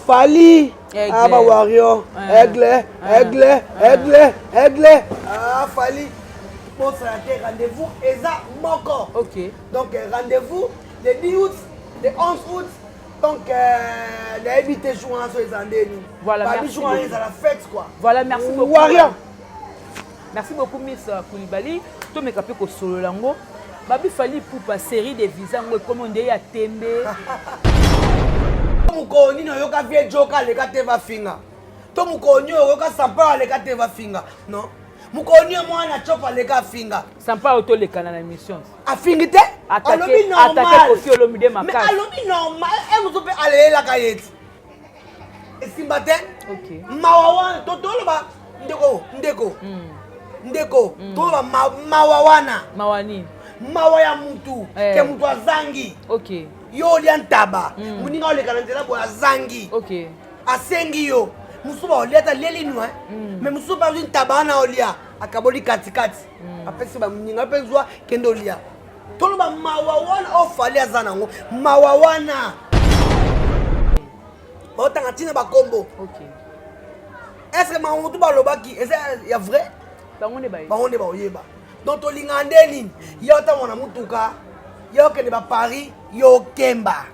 Fally ah ba warrior eh. Aigle eh. Aigle Aigle Aigle ah Fally bosala te rendez-vous eza moko. Ok. Donc euh, rendez-vous le 10 août, le 11 août. Donc euh, nayebi te jour wana so eza nde nini. Voilà, merci. Jour wana ezala fête quoi. Voilà, merci beaucoup. Warrior. Merci beaucoup Miss Koulibaly. Tomeka mpe kosolola yango. Babi Fally Ipupa série de visa yango ekomi nde ya tembe. Mokolo nini oyoka vie joka aleka te bafinga to mokolo nini oyoka sampa aleka te bafinga non mokolo nini mwana chop aleka afinga sampa oyo tolekana na émission afingi te alobi normal Koffi Olomide makasi alobi normal e mosusu mpe alelelaka ye ti esimba te mawa wana toloba ndeko ndeko hmm. ndeko hmm. toloba mawa wana mawa nini mawa ya mutu eh. ke mutu azangi yo olia ntaba hmm. moninga oleka na nzela boye azangi asengi yo mosusu baolia ata lieli nwa me mosusu bazwi ntaba wana olia akaboli katikati apesi bamoninga mpe zwa kende olia toloba mawa wana oyo fali aza nango mawa wana baotanga ntina bakombo est ce que makambo motu balobaki eza ya vrai bango nde baoyeba donc tolingaka nde nini yo otambola na motuka yo okende baparis yo okemba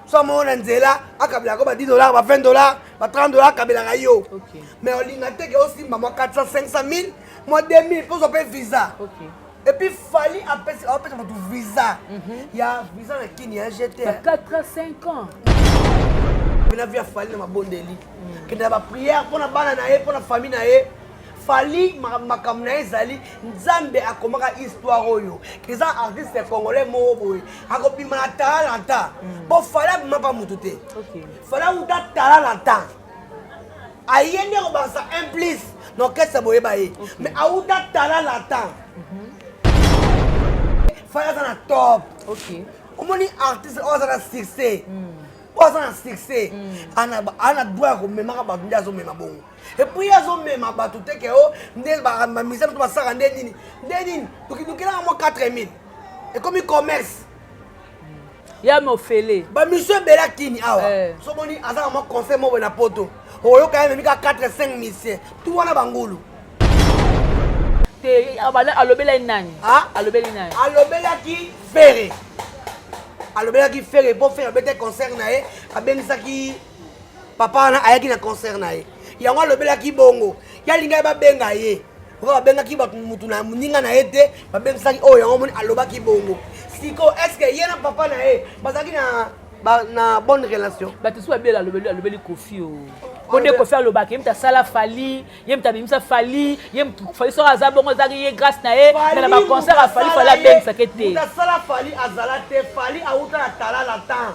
so amoko na nzela akabelaka ba 10 dollar ba 20 dollar ba 30 dollar akabelaka yo mais olinga te ke osimba mwa 400 500 000 mwa 2000 mpo ozwa mpe visa Et puis Fally apesi apesa bato visa. Mhm. Ya visa na kini ya GT. Ba 4 à 5 ans. Pena via Fally na mabondeli. Mm. Kenda ba prière pona bana na ye, pona famille na ye. Fally makambo na ye ezali Nzambe akomaka histoire oyo. Eza artiste congolais moko boye. Akobima na talanta. Mm. Bo Fally abima pa mutu te. Okay. Fally awuta talanta. Aye nde kobakisa un plus na orchestre boyeba ye mais awuta tala latin mhm. Fally aza na top omoni artiste oyo aza na succès mm. oyo aza na succès mm. ana droit ya komemaka bato nde azomema bongo epuis azomema bato te ke o oh, nde bamisa moto basalaka nde nini nde nini lukelaka mwa 4000 ekomi commerce ya mofele bamisio ebele akini awa eh. somoni aza na mwa conseil moko na poto oyoka ye memi ka 4 5 misien tu wana bangulu te alobelaki nani alobeli nani alobelaki fere alobelaki fere mpo fere abete concert na ye abengisaki papa wana ayaki na concert na ye yango alobelaki bongo ye alingaki babenga ye oyo babengaki bato mutu na moninga na ye te babengisaki oyo yango omoni alobaki bongo sikoyo est ce que ye na papa na ye bazalaki na ba, na bonne relation bato soki babela alobeli alobeli kofi o po nde kofi alobaka ye moto asala fali ye moto abimisa fali ye moto fali soki aza bongo ezalaki ye grâce na ye me na baconcert ya fali fali abengisaka te moto asala fali azala te fali awuta na talala temps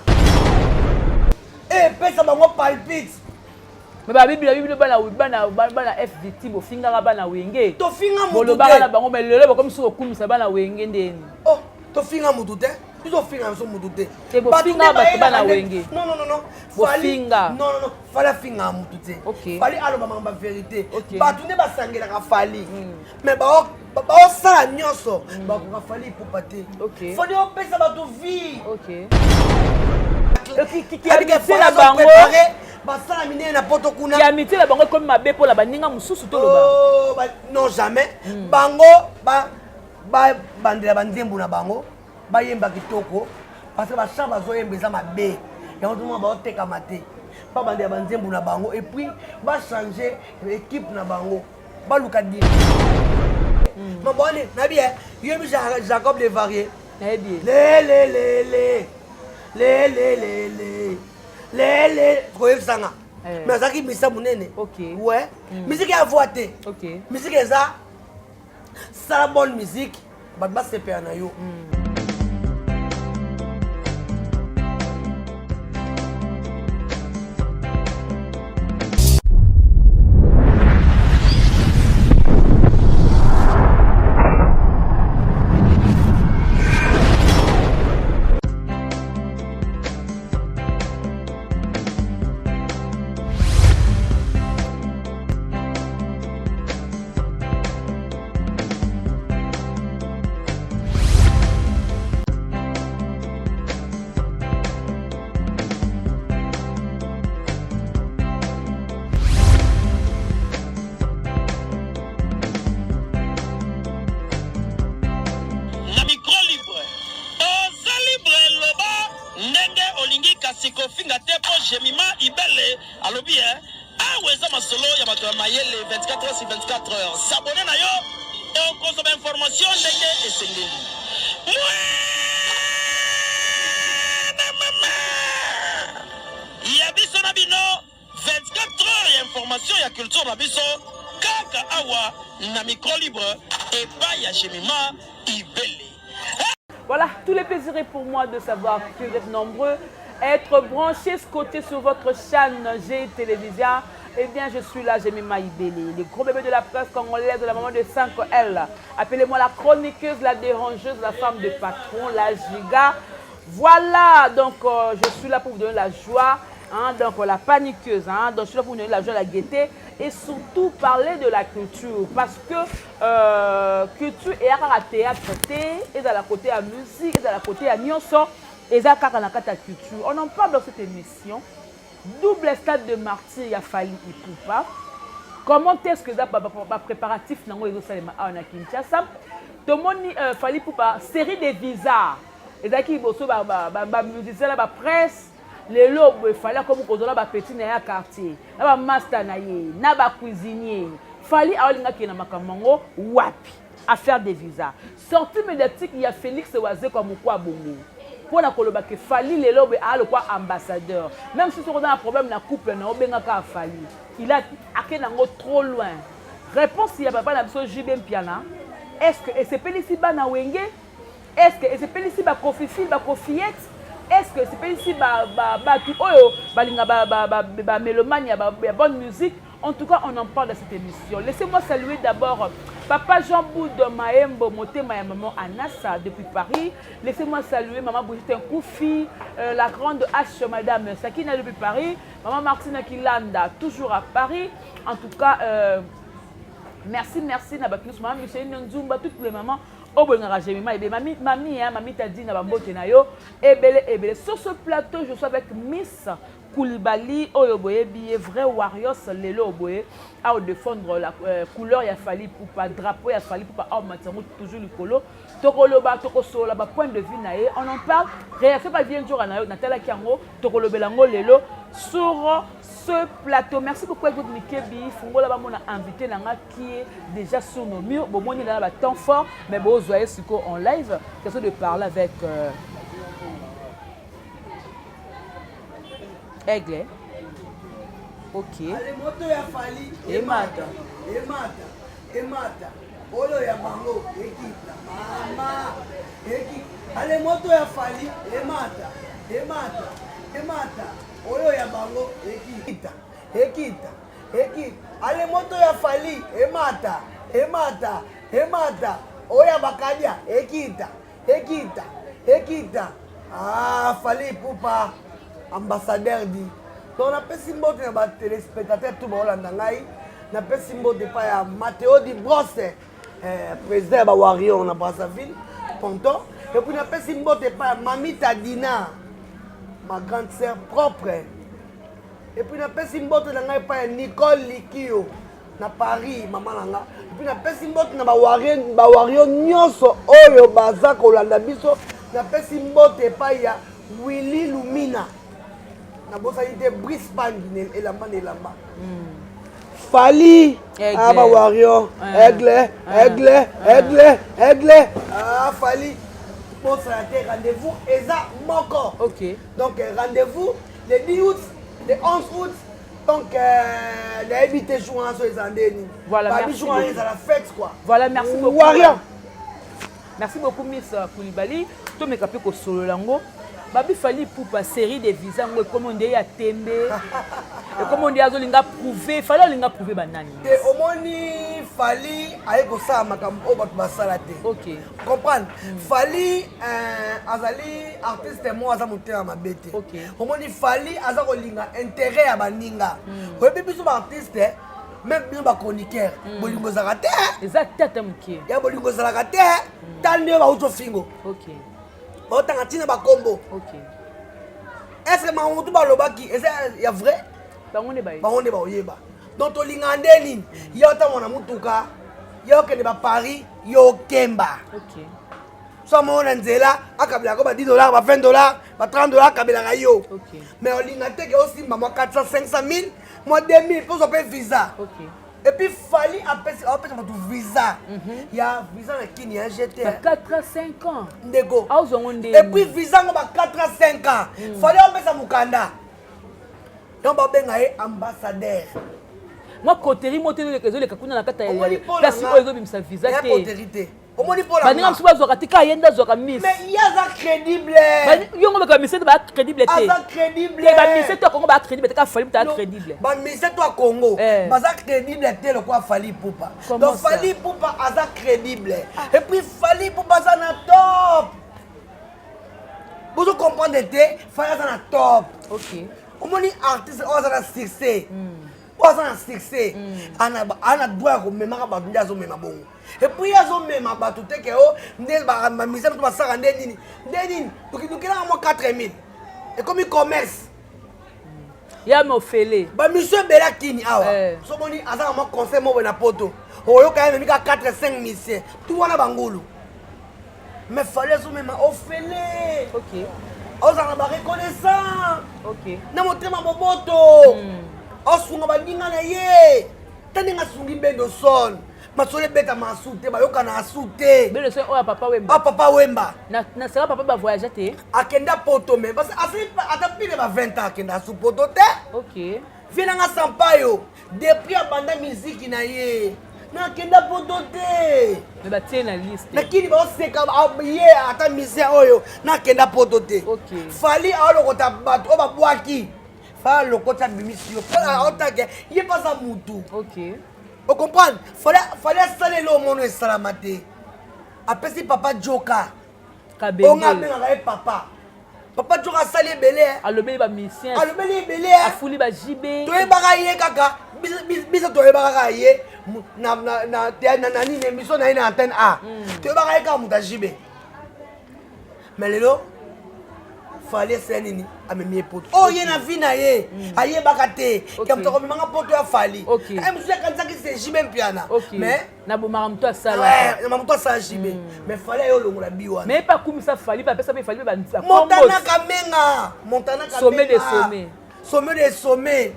epesa bango palpite me babibila bibilo bana bana bana fvt bofingaka bana wenge tofinga mutu bolobaka na bango me lelo bakomi soki kokumisa bana wenge ndeni oh tofinga mutu te biso ofinga biso mutu te te bofinga bato bana wenge non non non bofinga non non non fali afinga mutu te okay. fali aloba makambo ya verité okay. bato nde basangelaka fali mm. mais baosala nyonso mm. bakoka fali ipupa te okay. fali opesa bato vie okay. na bango basala minene na poto kuna ki amitié na bango ekomi mabe mpo na baninga mosusu toloba oh, non jamais mm. bango babandela banzembo na bango bayemba kitoko parce que bachant bazoyemba eza mabe yango tomona baotekama te babandela banzembo na bango et puis bachange équipe na bango baluka dini mm. mabone nayebi eh, yoyebi jacob de varie nayebi lelelele lelelele lele koyebisanga eh. mais azalaki misa monene we mm. musique ya voi te musique eza sala bonne musique bato basepela na yo mm. Kasi kofinga te po Jemima Ibele alobi eh awa eza masolo ya bato ya mayele 24 heures sur 24 heures. S'abonner na yo okozwa ba information ndenge esengeli. Mwana mama ya biso na bino 24 heures ya information ya culture na biso kaka awa na micro libre epai ya Jemima Ibele. Voilà, tout le plaisir est pour moi de savoir que vous êtes nombreux à être branchés, scotchés sur votre chaîne G Télévision. Eh bien, je suis là, Jemima Ibele, le gros bébé de la presse congolaise, de la maman de 5L. Appelez-moi la chroniqueuse, la dérangeuse, la femme de patron, la giga. Voilà, donc je suis là pour vous donner la joie, hein, donc la paniqueuse, hein, donc je suis là pour vous donner la joie, la gaieté et surtout parler de la culture parce que culture eyaka théâtre te, ezala côté ya musique, ezala côté ya nyonso, eza kaka na kati ya culture. On en parle dans cette émission. Double stade de martyr ya Fally Ipupa. Comment est-ce que eza bapréparatif nango ezosalema awa na Kinshasa? Tomoni Fally Ipupa, série de visas ezalaki liboso, bamusicien na bapresse. Lelo boye Fally akomi kozala bapeti na ye ya quartier, na bamaster na ye, na bacuisinier. Fally aolingaki na makambo yango wapi? Affaire de visa, sortie médiatique ya Félix Wazekwa Mokwa Bongo mpona koloba ke Fally lelo boye aa ambassadeur. Même si soki oza na problème na couple na, obengaka Fally. Il a ake nango trop loin. Réponse ya papa na biso JB Mpiana, est ce que esepelisi bana Wenge? Est ce que esepelisi bakofifile, bakofiette? Est ce que esepelisi bato oyo balinga bamélomane ya bonne musique? En tout cas, on en parle dans cette émission. Laissez-moi saluer d'abord Papa Jean Boud Maembo, Motema et Maman Anassa depuis Paris. Laissez-moi saluer Maman Brigitte Koufi, la grande H, Madame Sakina depuis Paris. Maman Martina Kilanda, toujours à Paris. En tout cas, merci, merci. Maman Micheline Nzumba, toutes les mamans. Obolingaka Jemima ebe mami, mami, hein, mami tadi na bambote na yo ebele ebele. Sur ce plateau, je suis avec Miss Koulibaly oyo boyebi ye, vrai warriors. Lelo boye aodéfendre la couleur ya Fally Ipupa, drapeau ya Fally Ipupa aomati yango toujours likolo. Tokoloba, tokosolola bapoint de vue na ye, on en parle. Réaction pa vie nzoka na yo, natalaki yango, tokolobela yango lelo sur ce plateau. Merci beaucoup Edward Mikebi. Fungola bamona invité na nga qui est déjà sur nos murs. Bomoni na ba temps fort, mais bozwa ye siko en live. Question de parler avec Aigle. Ok. Ale moto ya Fally emata. Emata, emata, oyo ya bango ekita, mama ekita. Ale moto ya Fally emata, emata, emata, oyo ya bango ekita, ekita, ekita. Ale moto ya Fally emata, emata, emata, oyo ya bakadia ekita, ekita, ekita. Ah, Fally Ipupa ambassadeur di. Donc napesi mbote na batéléspectateur tout baolanda ngai. Napesi mbote epai ya Mateo Di Brose, président ya bawarrior na Brazzaville, tonton. Et puis napesi mbote epai ya Mamita Dina, ma grande sœur propre. Et puis napesi mbote na ngai epai ya Nicole Likio na Paris, mama na nga. Et puis napesi mbote na bawarrior nyonso oyo baza kolanda biso. Napesi mbote epai ya Willy Lumina, nabosani te Brice Pangi, elamba na elamba. Fally, ah, bawarrior, aigle, aigle, aigle, aigle. Ah, Fally, bosala te, rendez-vous eza moko. Donc rendez-vous le 10 août, le 11 août. Donc nayebi te jour wana so eza nde nini. Voilà. Babi jour wana ezala fête quoi. Voilà, merci beaucoup. Warrior. Merci beaucoup Miss Koulibaly. Tomeka mpe kosolola yango. Babi Fally Ipupa, série de visa yango ekomi nde ya tembe, ekomi nde azolinga prouver. Fally alinga prouver banani? Te, omoni Fally aye kosala makambo oyo bato basala te. Comprendre, Fally azali artiste moko aza motema mabe te. Omoni Fally aza kolinga intérêt ya baninga. Oyebi biso baartiste, même bino bachroniqueur, bolingo ezalaka te. Eza tata moke. Ya bolingo ezalaka te. Ta nde bauti ofingo, baotanga ntina bakombo. Est ce que makambo motu balobaki eza ya vrai? Bango nde baye. Bango nde baoyeba. Donc tolingaka nde nini? Yo otambola na mutuka, yo okende baparis, yo okemba. So amoko na nzela akabelaka ba 10 dollars, ba 20 dollars, ba 30 dollars, akabelaka yo. Mais olinga te ke osimba mwa 400, 500 000, mwa 2000 mpo ozwa mpe visa. Et puis Fally apesi, apesa bato visa ya visa na kini ya gt. Ba 4 à 5 ans. Ndeko. Azwango nde. Et puis visa ngo ba 4 à 5 ans, Fally apesa mokanda, donc babenga ye ambassadeur. Mwa coterie mo te ezoleka kuna na kati ya place oyo ezobimisa visa te. Coterie te, omoni mpo. Baninga mosusu bazwaka te, ka ye nde azwaka miss. Mais ye aza crédible. Yongo beka bamise te baa crédible te. Aza crédible. Te, bamise to ya Congo baa crédible te, ka Fally mutu aza crédible. Bamise to ya Congo baza crédible te lokola Fally Ipupa. Donc Fally Ipupa aza crédible et puis Fally Ipupa aza na top. Bozo comprendre te, Fally aza na top. Omoni artiste oyo aza na succès, oyo aza na succès, ana droit ya komemaka bato nde azomema bongo. Et puis azomema bato te ke o nde bamise to basalaka nde nini nde nini, lukelaka mwa 4000, ekomi commerce. Ya mofele. Bamission ebele akini awa. Somoni aza na mwa conseil moko boye na poto, oyoka ye amemi kaka 4, 5 musiciens tu wana bangulu, mais Fally azomema ofele. Ozala na bareconnaissant na motema boboto, asunga baninga na ye ta ndenge asungi Bendo Son. Masolo ebetama asu te, bayokana asu te. Bendo Son oyo Papa Wemba. Ah, Papa Wemba. Na sala papa bavoyage te. Akenda poto, mais parce asali ata pile ba 20 ans, akenda asu poto te. Vie nanga Sampayo, depuis abanda miziki na ye, nakenda poto te. Mais batie na liste. Nakini baoseka ye, ata musicien oyo nakenda poto te. Fally aolokota bato oyo babwaki, Fally alokoti, abimisi yo, aotake ye mpe aza mutu. Ocomprendre, Fally asala elo omono esalama te, apesi Papa Joka onga abengaka ye papa. Papa Joka asali ebele. Alobeli bamusicien. Alobeli ebele. Afuli bajibe. Toyebaka ye kaka, biso toyebaka kaka ye na nini, émission na ye na antenne A. Toyebaka ye kaka moto ajibe, mais lelo Fally esala nini? Amemi ye poto oyo ye na vie na ye ayebaka te ke moto akomemanga poto ya Fally. Mosusu akanisaki se JB Mpiana, mais Nabomaka moto asala. Na moto asala JB, mais Fally aye olongola bi wana. Mais epe akumisa Fally, mpe apesa mpe Fally mpe. Montana Kamenga, Montana. Sommet de sommet. Sommet de sommet.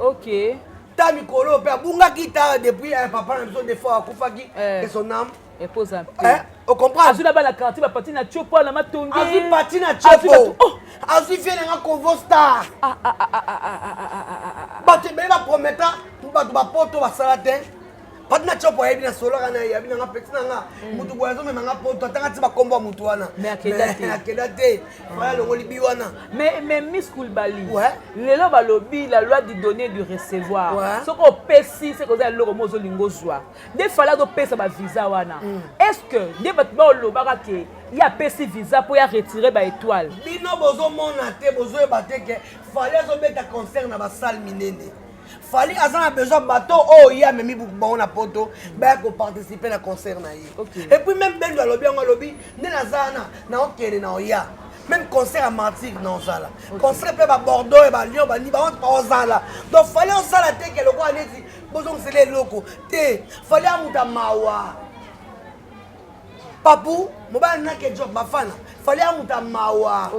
Ta mikolo mpe abungaki ta depuis papa na biso defo akufaki, que son âme eposa. Ocomprendre. Azwi na bana quartier, bapati na tiopo na matongi. Azwi pati na tiopo, azwi vie nanga Convo Star. Bato ebele baprometa bato bapoto basala te. Pati na tiopo ayebi na solaka na ye, abi nanga peti nanga mutu boye azomemanga poto, atanga ti bakombo ya mutu wana. Akenda te, Fally alongoli bi wana. Mais Miss Koulibaly, lelo balobi la loi du donner, du recevoir. Soki opesi, seke oza eloko mo ozolinga ozwa. Nde Fally azopesa bavisa wana, est ce que nde bato baolobaka ke ye apesi visa mpo ya retire baétoile? Bino bozomona te, bozoyeba te ke Fally azobeta concert na basalle minene. Fally aza na besoin bato oyo ye amemi bango na poto baya koparticipe na concert na ye. Et puis même Bendo alobi yango, alobi nde naza wana, naokende na oya même concert ya Martyr na ozala, concert mpe babordeaux ya balion bani bango ozala. Donc Fally osala te ke lokola neti bozongisela eloko te. Fally amuta mawa, papu mobali nake job bafana, Fally amuta mawa.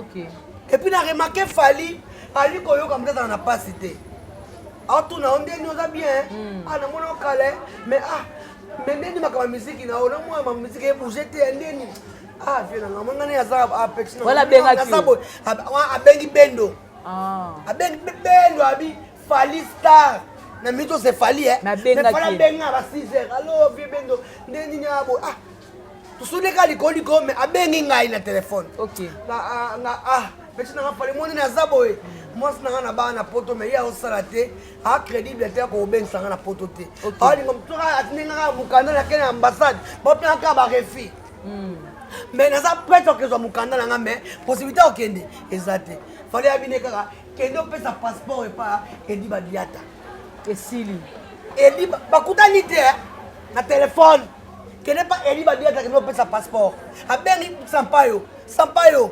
Et puis na remarque, Fally ali koyoka moto azala na pasi te, aotuna yo ndeni oza bien. Ah, namoni okale, mais ah, mais ndeni makambo ya misiki na yo, namona ma misiki ebouge te ya ndeni. Ah, vie nanga mongani aza apeti. Abengi Bendo, abengi Bendo, abi Fally Star na minute ose Fally, mais Fally abenga ba 6 heures: "Allo vie Bendo, nde nini abo?" Ah, tosundeka likolo likolo, mais abengi ngai na telefone nga: "Ah, peti nanga Fally, moni naza boye, mwasi nanga na bana na poto, mais ye aosala te, acrédible te, akobengisa nga na poto te. Aolinga soki atindengaka mokanda, nakende na ambassade, bapengaka kaka barefus, mais naza prête okezwa mokanda na nga, mais possibilité okende eza te." Fally abine kaka: "Kende opesa passeport epa Edi Badiata." Esili. Edi bakutani te na telefone: "Kende pa Edi Badiata, kende opesa passeport." Abengi Sampayo: "Sampayo,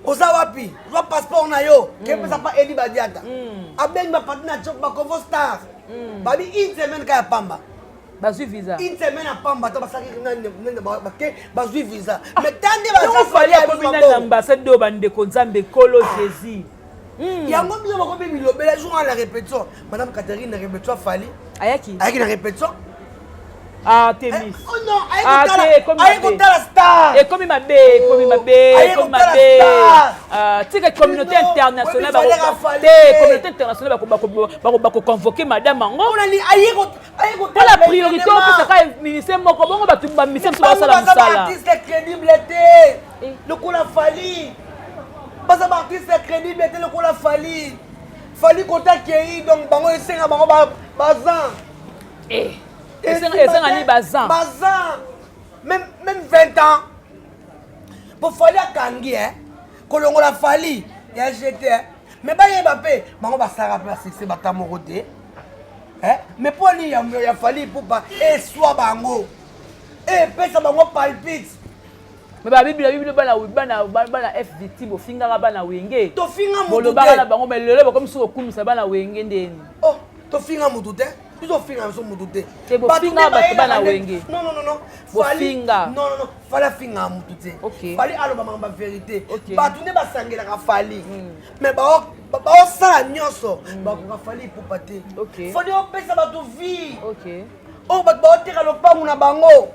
oza wapi? Zwa passeport na yo, kende pesa pa Edi Badiata." Abengi bapati na Bakovo Star, babi une semaine ka ya pamba. Bazwi visa. Une semaine ya pamba ata basalaki bake bazwi visa. Ah. Mais tande bazafali akomi nani na ambassade oyo bandeko Nzambe kolo ah. Jésus. Yango bino bakomi bilobela jour wana na répétition madame Catherine na répétition Fally ayaki ayaki na répétition. Ah, te miss. Oh non, aye kotala, aye kotala star. Ekomi mabe, ekomi mabe, ekomi mabe. Ah, tika communauté internationale ba te communauté internationale bako bako bako convoquer madame ango. Aye ko Mpo la priorité opesaka ministère moko bongo bato ba ministère mosusu basala mosala. Artiste crédible te. Lokola Fally. Baza ba artiste crédible te lokola Fally. Fally kota kei donc bango esenga bango bazan. Eh. Esenga ni bazan. Bazan. Même même 20 ans. Po Fally akangi hein. Kolongola Fally ya GT. Mais bayeba pe bango basala pe ba succès bata moko te. Eh? Mais po nini ya, ya Fally Ipupa eswa bango. Epesa bango palpite. Mais ba bibila bibila bana bana bana FVT bofingaka bana wenge. Tofinga mutu te. Bolobaka na bango mais lelo bakomi soki kokumisa bana wenge ndeni. Oh, tofinga mutu te. Biso ofinga biso mutu te. Te bofinga bato bana wenge. Non non non non. Bofinga. Non non non. Fally afinga mutu te. Okay. Fally aloba makambo ya vérité. Okay. Bato nde basangelaka Fally. Mais baosala nyonso bakoka Fally Ipupa te. Okay. Fally opesa bato vie. Okay. Oyo bato baoteka lopangu na bango.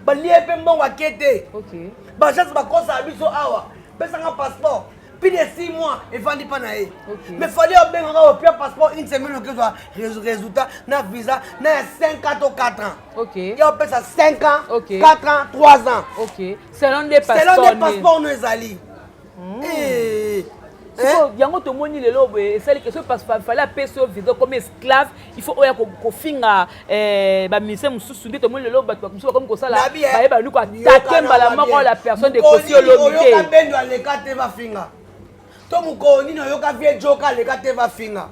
Balie mpe mbongo ake te. Okay. Baagence bakosaka biso awa. Pesanga passeport. Plus de 6 mois evandi mpa na ye. Okay. Mais Fally abengaka opia passeport une semaine okezwa résultat na visa na ya 5 ans to 4 ans. Okay. Ya opesa 5 ans, okay. 4 ans, 3 ans. Okay. Selon des passeports. Selon des passeports no ezali. Eh. Sikoyo yango tomoni lelo boye esali ke soki Fally apesi yo visa comme esclave, il faut oya kofinga baministère mosusu nde tomoni lelo bato mosusu bakomi kosala bayeba luko attaquer mbala moko la personne de Koffi Olomide. Oyoka Bendo aleka te bafinga. To mokolo nini oyoka vie Joka aleka te bafinga.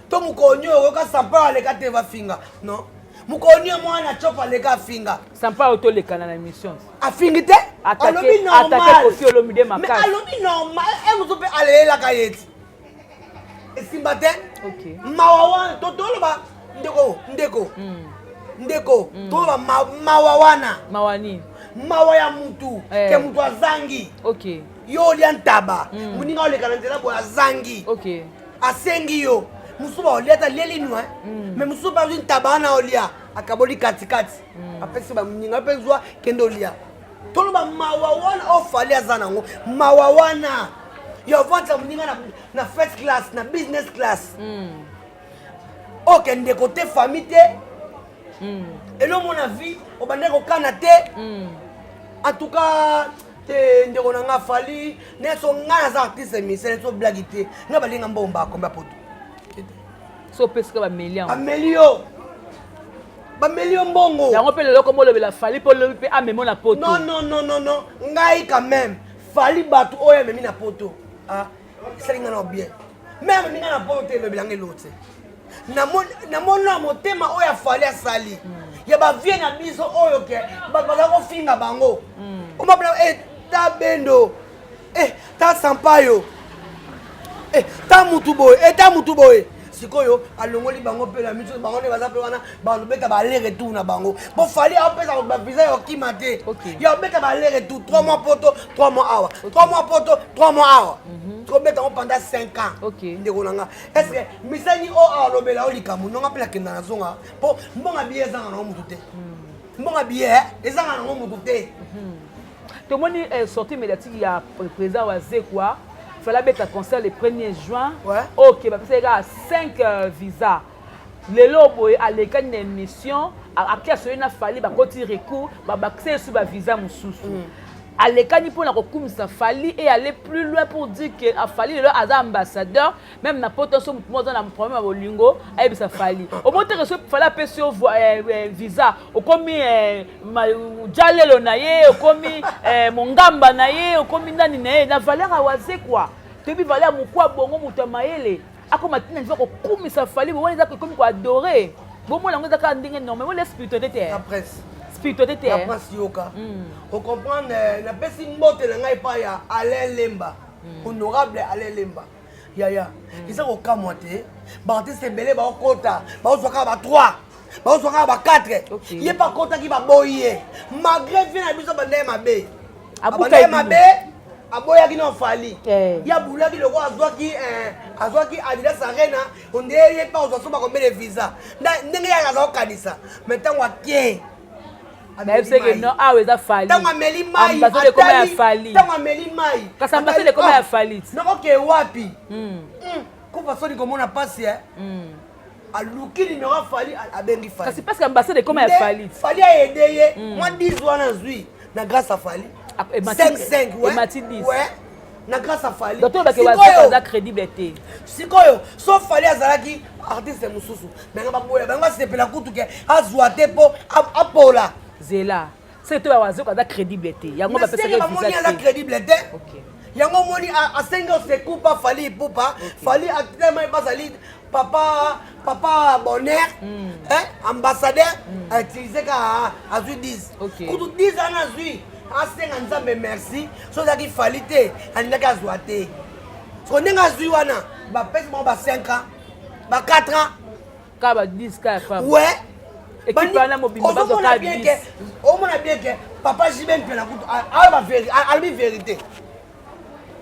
To mokolo nini oyoka Sampa aleka te bafinga. Non. Mokolo nini mwana Chop aleka afinga. Sampa oyo tolekana na émission. Afingi te? Alobi normal. Attaquer Koffi Olomide makasi. Mais alobi normal, e mosusu mpe alelelaka ye ti. Esimba te? Okay. Mawa wana toloba ndeko ndeko. Ndeko toloba mawa wana. Mawa nini? Mawa ya mutu ke mutu azangi. Okay. Yo olia ntaba, moninga oleka na nzela boye azangi. Okay. Asengi yo. Mosusu baolia ata lieli nwa. Mais mosusu bazwi ntaba wana olia akaboli katikati. Apesi ba moninga mpe zwa kende olia. Toloba mawa wana oyo Fally aza nango. Mawa wana ya ovandisa moninga na first class, na business class. Okende kote famille te. Elongo na vie obandaki kokana te. En tout cas te ndeko na nga Fally nyonso nga naza artiste musicien nyonso blague te nga balinga mbongo bakomba poto. So opesika bameli yango. Bameli yo. Bameli yo mbongo. Yango mpe lelo kombo olobela Fally mpo lobi mpe amemo na poto. Non non non non non ngai quand même Fally bato oyo amemi na poto. Ah esali nga na bien. Mais amemi nga na poto te elobela nga eloko te. Namona motema oyo afali asali. Ya ba vie na biso oyo ke bato baza kofinga bango. Omabla eh ta Bendo. Eh ta Sampayo. Eh ta mutu boye, eh ta mutu boye. Sikoyo alongoli bango pe na miso bango nde baza pe wana balobeta ba aller retour na bango. Bo Fally apesa ba visa ya okima te. Ya obeta ba aller retour 3 mois poto, 3 mois awa. 3 mois poto, 3 mois awa. Tobeta ngo pendant 5 ans. Ndeko na nga. Est-ce que misani o alobela o likambo nonga pe nakenda na zonga po mbonga billet ezanga nango mutu te. Mbonga billet ezanga nango mutu te. Tomoni sortie médiatique ya président Wazekwa. Fallait abeta concert le 1er juin. Ok, bapesa ye kaka 5 visas. Lelo boye alekani na émission, aki asoyi na Fally bakoti recours, babakisa ye su ba visa mosusu. Alekani mpona kokumisa Fally et aller plus loin pour dire que Fally lelo aza ambassadeur, même na poto so motu moko aza na problème ya bolingo ayebisa Fally. Omoni te ke soki Fally apesi yo visa, okomi jalelo na ye, okomi mongamba na ye, okomi nani na ye, na valeur ya Wazekwa. Toyebi valeur ya mokwa bongo moto ya mayele. Akoma tina nzwa kokumisa Fally, bo wana eza kokomi ko adorer. Bomona yango eza kaka ndenge normal, wana spiritualité te. La presse. Spiritualité te. La presse yoka. O comprendre napesi mbote na ngai epai ya Alain Lemba. Honorable Alain Lemba. Yaya, eza kokamwa te. Ba artiste ebele baokota, baozwa kaka ba 3. Bazozwa kaka ba 4. Ye mpe akotaki, baboyi ye malgré vie na biso. Banda ye mabe, abanda ye mabe, aboyaki na Fally. Ye abulaki lokola azwaki Adidas Arena, onde ye mpe azwa so bakombele visa ndenge ye aza kokanisa. Mais ntango ake Bayebiseke non, awa eza Fally. Ntango ameli mai, ntango ameli mai, Kasi ambassade ekoma ya Fally. Nakoke wapi? Kufa soni komona pasi. Aluki numéro ya Fally, abengi Fally. Kasi parce que ambassade ekoma ya Fally. Fally aaider ye mwa 10 wana azwi na grâce à Fally. 5 5, ouais. Emati 10. Ouais, na grâce à Fally. Donc toyebake aza crédible te. Sikoyo so Fally azalaki artiste mosusu, bango baboya, bango basepela kutu ke azwa te mpo apola. Zela, soki toyeba Wazekwa aza crédible te, yango bapesaki. Bamoni aza crédible te, yango omoni asengi osekupa Fally Ipupa. Fally atelema, bazali papa papa Bonheur, ambassadeur autiliser kaka, azwi 10. Kutu 10 wana azwi, asenga Nzambe merci. So ozalaki Fally te, alingaki azwa te. Soko ndenge azwi wana, bapesi bango ba 5 ans, ba 4 ans. Kaka ba 10 kaka ya ouais. Équipe wana mobimba bazwa kaka 10. Omona bien ke papa JB Mpiana kutu alobi vérité.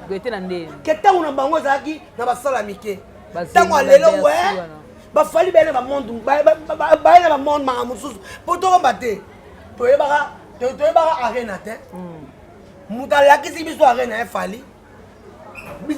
Vérité na ndeni? Ke ntango na bango ezalaki na basala mike, ntango ya lelo we baFally baye na bamonde, baye na bamonde makambo mosusu. Mpo tokomba te, toyebaka Arena te. Moto alakisi biso Arena ye Fally.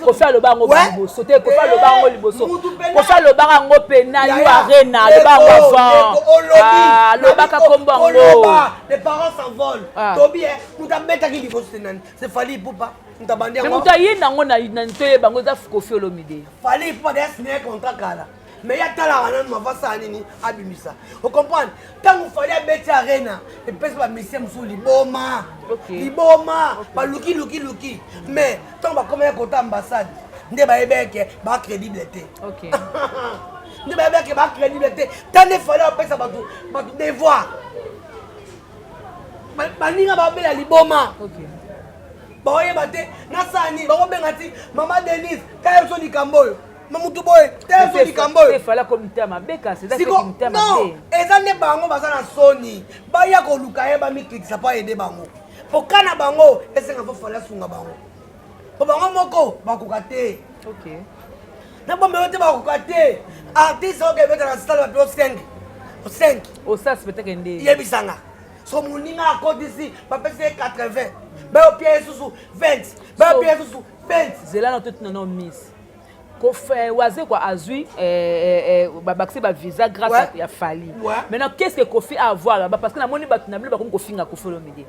Kofi aloba yango liboso te. Kofi aloba yango liboso, Kofi alobaka yango pena yo Arena, aloba yango avant, alobaka kombo yango. Les parents s'envolent. Tobi moto abetaki liboso te nani? C'est Fally Ipupa, moto abandi yango. Moto aye nango na toyeba yango eza Kofi Olomide. Fally Ipupa deya signé contrat kala, mais ye atalaka nanu mavasala nini abimisa. Ocomprendre? Ntango Fally abeti Arena, epesi bamusicien mosusu liboma, liboma, baluki luki luki. Mais ntango bakomaki kota ambassade, nde bayebeke bacrédible te, nde bayebeke bacrédible te. Ta nde Fally apesa bato devoir, baninga babela liboma, baoyeba te nasala nini. Bakobenga ti mama Denise, tala biso likambo oyo, mamutu boye, tala biso likambo oyo. Non, eza nde bango baza na soni, baya koluka ye, bamikitisa mpo aaider bango. Po ka na bango esenga fo Fally asunga bango, po bango moko bakoka te. Na bombelo te, bakoka te. Artiste oyo ebeta na sale bapeo 5 5. Osala spectacle nde. Yebisanga, so moninga akotisi, bapesi ye 80, bayopia ye susu 20, bayopia ye susu 20. Zela na totina no miss Wazekwa azwi babakisi bavisa grâce ya Fally. Maintenant, qu'est-ce que Kofi a à voir là-bas? Parce que namoni bato na bino bakomi kofinga Kofi Olomide.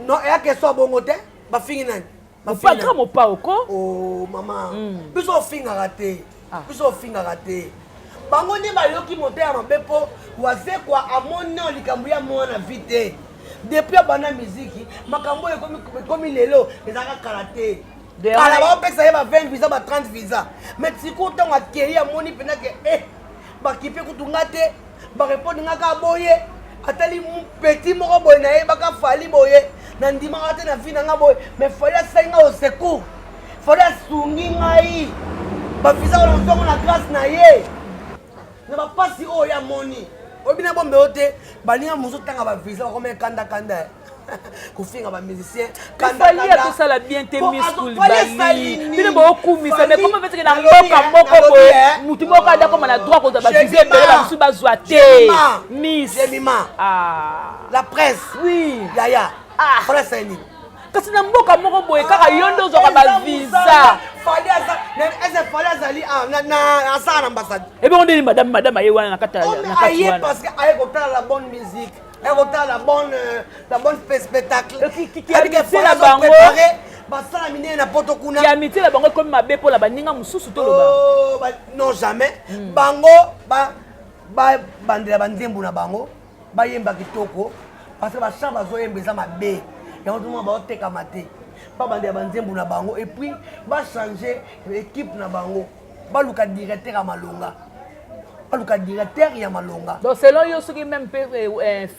Non, eya question ya bongo te. Bafingi nani? Mopa, grand mopa oko. Oh mama, biso ofingaka te, biso ofingaka te. Bango nde bayoki motema mabe mpo Wazekwa amoni nao likambo ya mwana vi te. Depuis abanda miziki, makambo oyo ekomi lelo, ezalaka kala te. Kala baopesa ye ba 20 visa, ba 30 visa. Mais sikoyo ntango akei, amoni mpena ke bakipe kutu nga te, barépondre nga kaka boye. Atali petit moko boye, nayebaka Fally boye, nandimaka te na vie na nga boye, mais Fally asali nga au secours, Fally asungi ngai bavisa wana ntongo na grâce na ye na bapasi oyo amoni. Oyebi na bombe oyo te, baninga mosusu ntanga bavisa bakoma ekandakanda kofinga bamusicien. Fally atosala bien te. Miss Kulibali, bino bookumisa, mais comment feteke na mboka moko boye, mutu moko ada koma na droit kozwa bavisa ebele, bamosusu bazwa te? Miss Jemima, la presse. Oui. Yaya, Fally asali nini? Kasi na mboka moko boye, kaka yo nde ozwaka bavisa. Fally aza ese, Fally azali asala na ambassade. Ebongo ndeni madame aye wana na kati? Aye parce que aye kotala la bonne musique, aye kotala la bonne spectacle. Na bango. Basala minene na poto kuna. Ya amitié na bango ekomi mabe mpola baninga mosusu, toloba? Non, jamais. Bango bandela banzembo na bango, bayemba kitoko, parce que bachant bazoyemba eza mabe, yango tomona baotekama te. Babandela banzembo na bango et puis bachange équipe na bango, baluka directeur ya malonga, baluka directeur ya malonga. Donc selon yo, soki même mpe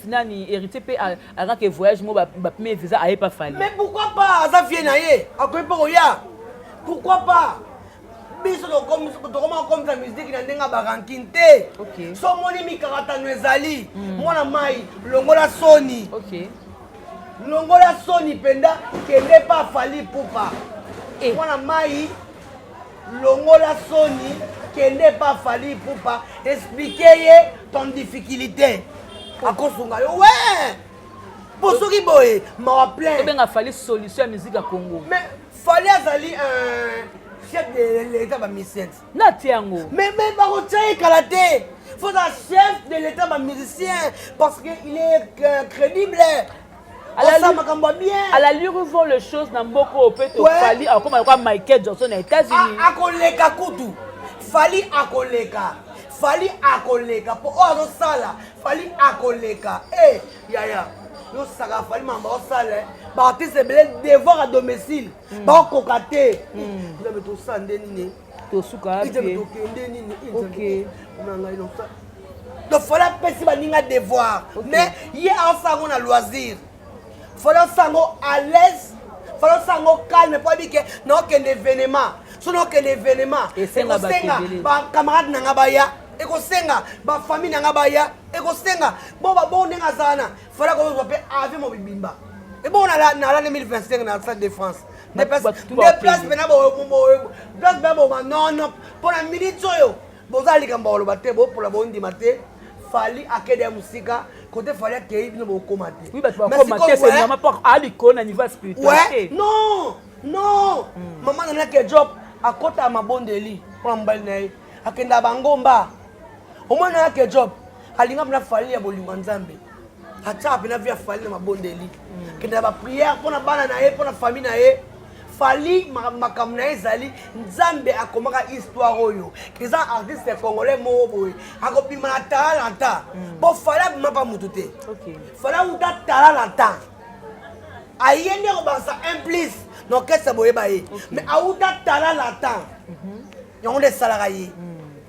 nani, Héritier mpe akake voyage mo, bapime visa, aye pa Fally? Mais pourquoi pas? Aza vie na ye, akoki mpe koya, pourquoi pas? Biso tokoma kokomisa musique na ndenge ya barankine te. So omoni mikakatano ezali, mwana mai, longola soni. Longola soni mpenza, kende pa Fally Ipupa. Mwana mai, longola soni, kende pa Fally Ipupa, explique ye ton difficulté, akosunga yo. We mpo soki boye, mawa plein. Tobenga Fally solution ya musique ya Congo. Mais Fally azali un chef de l'état bamusicien. Natia yango. Mais bakotia ye kala te. Faut un chef de l'état bamusicien parce que il est crédible. Osala makambo ya bien. À l'allure où vont les choses na mboka oyo mpe, Fally akoma lokola Michael Johnson na États-Unis. Akoleka kutu. Fally akoleka, Fally akoleka mpo oyo azosala, Fally akoleka. E yaya, yosaka Fally mamba osala, baartiste ebele devoir à domicile bakokoka te. Nzambe, tosala nde nini? Tosuka. Nzambe, tokende nini? Nzambe ngai, donc Fally apesi baninga devoir, mais ye aosala yango na loisir. Fally osala yango à l'aise, Fally osala yango calme, mpo ayebi ke naokende événement. So naokende événement, Esenga bato ekosenga ebele. Bacamarade na nga baya, ekosenga bafamille na nga baya, ekosenga bo babongo ndenge azala na Fally akozwa mpe avion mobibimba. Ebongo na la 2025 na Stade de France, nde Bato place mpena, place mpena boma nono mpo na minute oyo boza likambo koloba te, bopola bondima te. Fally akende ya mosika kote, Fally akei, bino bokóma te. Oui, bato bakóma te, c'est normal mpo alikolo na niveau ya spiritualité. Non, non, mama nanake job akɔta mabondeli mpona mobali na ye, akendaka bangomba. Omoni nanake job alinga mpena Fally ya bolingo ya Nzambe, atiaka mpena vie ya Fally na mabondeli, akendaka baprière mpona bana na ye, mpona famille na ye. Fally, makambo na ye ezali Nzambe akomaka histoire oyo eza artiste congolais moko boye akobima na talanta, mpo Fally abima mpa motu te. Fally awuta talanta, aye nde kobakisa un plus na orchestre boyeba ye, mais awuta talanta, yango nde esalaka ye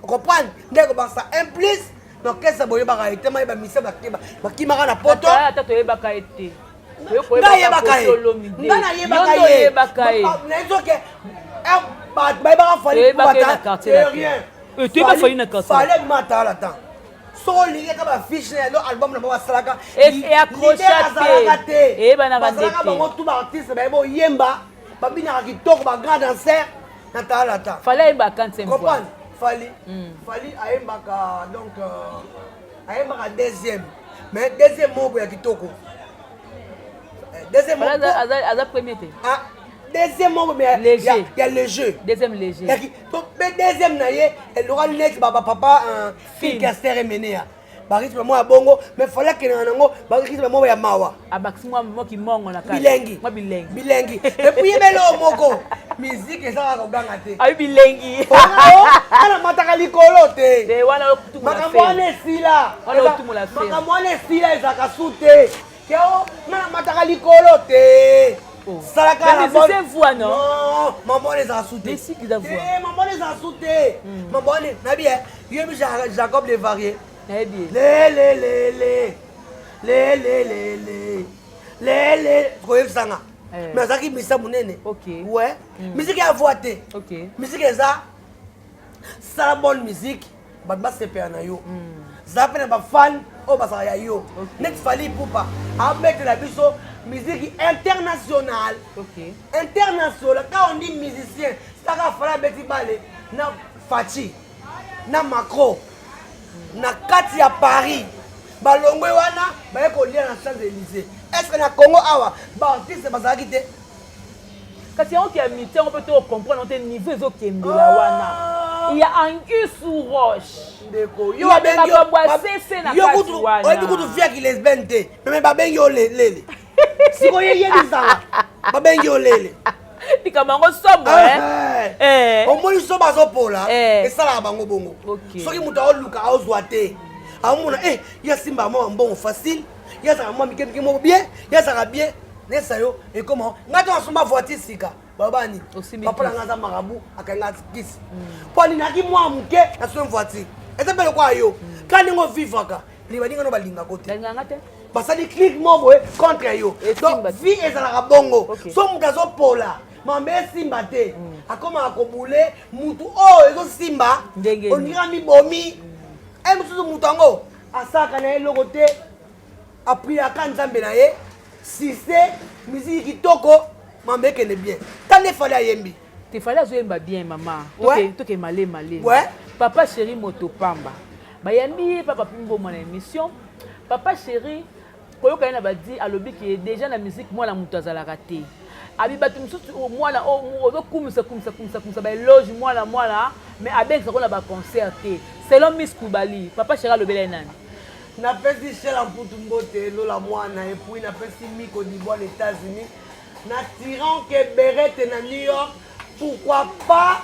comprendre nde kobakisa un plus na orchestre boyebaka ye te. Mayeba misia bakimaka na poto. Ata toyebaka ye te. Nga yebaka ye, nga nayebaka ye, nayezoke bato bayebaka Fally. Rien. Toyeba Fally na quartier. Fally abima atala ta soko olingi eka bafiche na yalo album na bango basalaka. Azalaka te, bazalaka bango tu baartiste bayeba oyemba, babinaka kitoko, bagrand danser na tala ta. Fally ayembaka quantième voix. Comprendre Fally, Fally ayembaka, donc ayembaka deuxième, mais deuxième moko ya kitoko, deuxième. Aza premier te. Ah, deuxième moko mais léger. Ya léger. Deuxième léger. Mpe deuxième na ye eloka neti bapapa Phil Caster Emenea, barythme moko ya bongo, mais Fally akendaka nango barythme moko ya mawa. Abakisi mwa kimongo na kati. Bilengi. Mwa bilengi. Bilengi. Et puis yebele oyo moko, musique eza kaka koganga te. Ayi bilengi. Ana mataka likolo te. Te wana. Makambo wana esila, makambo wana esila, ezalaka su te. Keo nga na mataka likolo te. Salaka na bonne voix, non? Non, mambo wana ezala su te. Musique eza voix. Mambo wana ezala su te. Mambo wana nayebi yebi Jacob le Varier. Nayebi. Le le le le le le le le le le koyebisanga, mais azalaki misa monene. Ouais, musique ya voix te. Musique eza sala bonne musique, bato basepela na yo, zala mpe na bafan oyo bazalaka ya yo, neti Fally Ipupa abetela biso musique internationale. International, quand on dit musicien, saka Fally abeti bale na Faci na Macron na kati ya Paris, balongwe wana baye kolia na Champs Élysées. Est ce que na Congo awa baartiste bazalaki te? Kasi yango ya miti yango mpe tocomprendre te, niveau ezokendela wana ya anguille sous roche. Ndeko, yo makambo asese na kati wana. Oyebi kutu fiaki lesbienne te, mais babengi yo lele. Sikoyo yebisanga, babengi yo lele. Likambo yango somo. Omoni so bazopola, esalaka bango bongo. Soki moto aoluka aozwa te, aomona e ye asimba mwa mbongo facile, ye azalaka mwa mike mike moko bien, ye azalaka bien nesa yo ekoma. Ngai to nasomba voiture sika, baloba nini? Papa na ngai aza marabout, akanga kisi mpo alinaki mwa moke, nasombi voiture. Eza mpe lokola yo ka ndenge ovivraka, baninga no balingako te, basali clique moko boye contre yo. Donc vie ezalaka bongo. So moto azopola. Mambe esimba te, akomaka kobule mutu oyo ezosimba. Ndenge nini? Ondira mibomi e mosusu, motu yango asalaka na ye eloko te, apriaka Nzambe na ye, sise miziki kitoko, mambe ekende bien. Tala Fally ayembi. Te, Fally azoyemba bien, mama. Toke male male. Papa Chéri moto pamba, bayambi ye papa Mpi Mboma na émission. Papa Chéri koyoka ye na badi, alobi ke déjà na musique mwana moto azalaka te. Abi bato mosusu mwana ozokumisa kumisa kumisa kumisa, baéloge mwana mwana, mais abengisako na baconcert te. Selon Miss Kubali, Papa Chéri alobela ye nani? Napesi Shela Mputu mbote, Lola mwana, et puis napesi Miko Dibwa na États-Unis, na Tyran ke Berete na New York. Pourquoi pas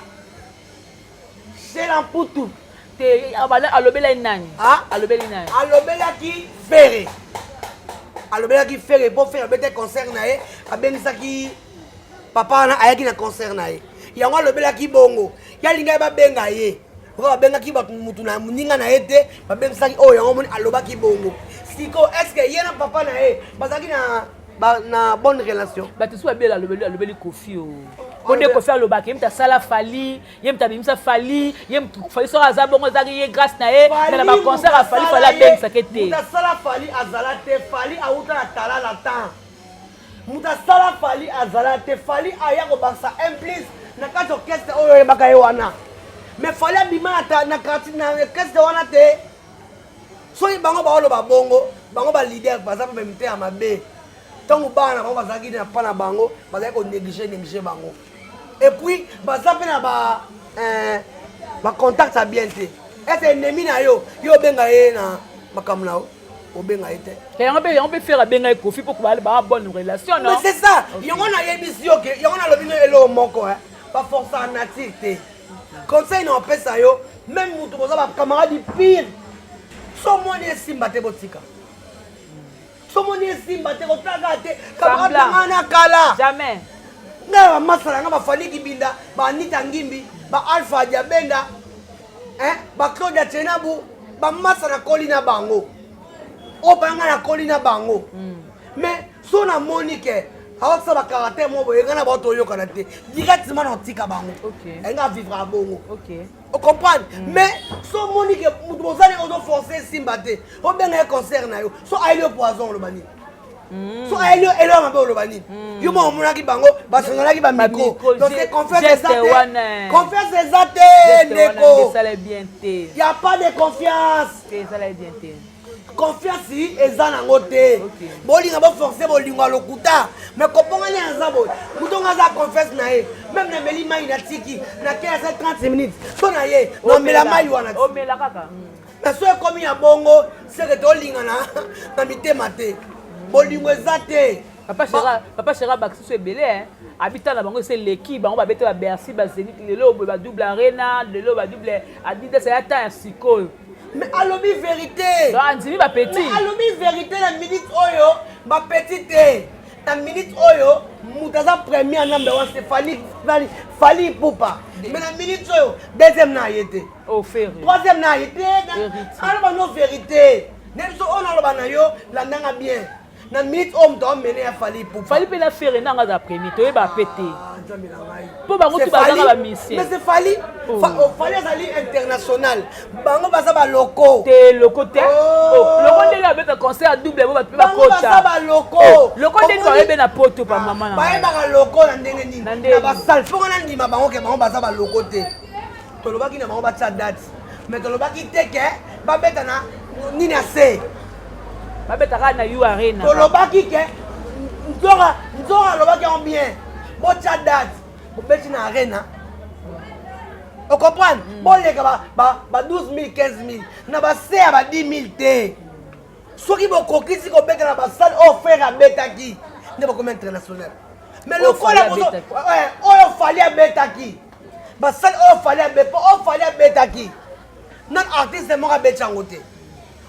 Shela Mputu? Te, alobela ye nani? Ah? Alobeli nani? Alobelaki Ferre, alobelaki Ferre mpo Ferre abete concert na ye, abengisaki papa wana, ayaki na concert na ye. Yango alobelaki bongo. Ye alingaki babenga ye oyo babengaki bato, mutu na moninga na ye te, babengisaki oyo. Yango moni alobaki bongo. Siko est ce que ye na papa na ye bazalaki na bonne relation? Bato so babela, alobeli Kofi o po nde Kofi alobaka ye moto asala Fally, ye moto abimisa Fally, ye moto Fally soki aza bongo ezalaki ye, grâce na ye. Me na baconcert ya Fally, Fally abengisaki te. Moto asala Fally azala te. Fally awuta na tala na temps. Moto asala Fally azala te. Fally aya kobakisa un plus na kati orchestre oyo oyebaka ye wana, mais Fally abima na quartier na orchestre wana te. Soki bango baoloba bongo, bango baleader baza mpe mitema mabe. Ntango bana na bango bazalaki na pa na bango, bazalaki konéglige néglige bango, et puis baza mpe na bacontact ya bien te. Ese ennemi na yo, yo obenga ye na makambo na yo, obenga ye te. Yango mpe Ferre abenga ye Kofi mpo baa bonne relation, non? Mais c'est ça. Yango nayebisi yo ke yango nalobi no eloko moko, baforce nature te. Conseil na opesa yo, même motu boza bacamarade pire, so omoni esimba te, botika. So omoni esimba te, kotaka te camarade na ngai na kala. Jamais. Ngai bamasala nga, bafani Kibinda, baanita Ngimbi, baalpha Diabenda, baclaude ya Tienabu, bamasa nakoli na bango, oyo banga nakoli na bango. Mais so namoni ke aosala bacaractère moko boye, ngai na bao toyokana te, directement na otika bango. Enga vivre ya bongo, ocomprendre. Mais so omoni ke moto bozali ozoforce, esimba te, obenga ye concert na yo, so ayeli yo poison, oloba nini? So ayeli yo elo ya mabe, oloba nini? Yo moko omonaki bango basonolaki bamicro. Donc c'est confiance eza te, confiance eza te, ndeko. Y a pas de confiance. Confiance eza nango te. Bolinga boforce bolingo ya lokuta, mais kopongani aza boye. Moto ngo aza confiance na ye, même nameli mai, natiki nakei asa 30 minutes so na ye namela mai wana. Na so ekomi ya bongo, seke tolingana na mitema te, bolingo eza te. Papa Chéri abakisi so ebele, abita na bango ese eleki bango, babete baBercy, baZénith, lelo boye badouble Arena, lelo badouble Adidas, aya temps ya sikoyo. Mais alobi vérité. Andimi bapeti. Alobi vérité. Na minute oyo bapeti te. Na minute oyo moto aza premier number one, c'est Fally, Fally Ipupa. Mais na minute oyo deuxième na ye te, troisième na ye te. Aloba no vérité na biso oyo naloba na yo, landanga bien. Na minute oyo moto amene ya Fally Ipupa. Fally mpe na Ferre nanga aza premier, toyeba pe te. Nzambe na ngai. Mpo bango tu bazanga bamisien. Mais c'est Fally. Fally azali international, bango baza baloko. Te, loko te. Loko ndenge abeta concert double bo bato mpe bakota. Baza baloko. Loko ndenge bayebe na poto pa mama na. Bayebaka loko na ndenge nini? Na basale mpongo nandima bango ke bango baza baloko te. Tolobaki na bango batia date, mais tolobaki te ke babeta na nini ya se. Babetaka na U Arena. Tolobaki ke nzora nzora alobaki yango bien, botia date, bobeti na Arena, ocomprendre? Boleka ba 12 000, 15 000, na base ya ba 10 000 te. Soki bokokisi kobeta na basale oyo Ferre abetaki, nde bakomi international. Mais lokola oyo Fally abetaki, basale oyo Fally abe, po oyo Fally abetaki, nan artiste moko abeti yango te,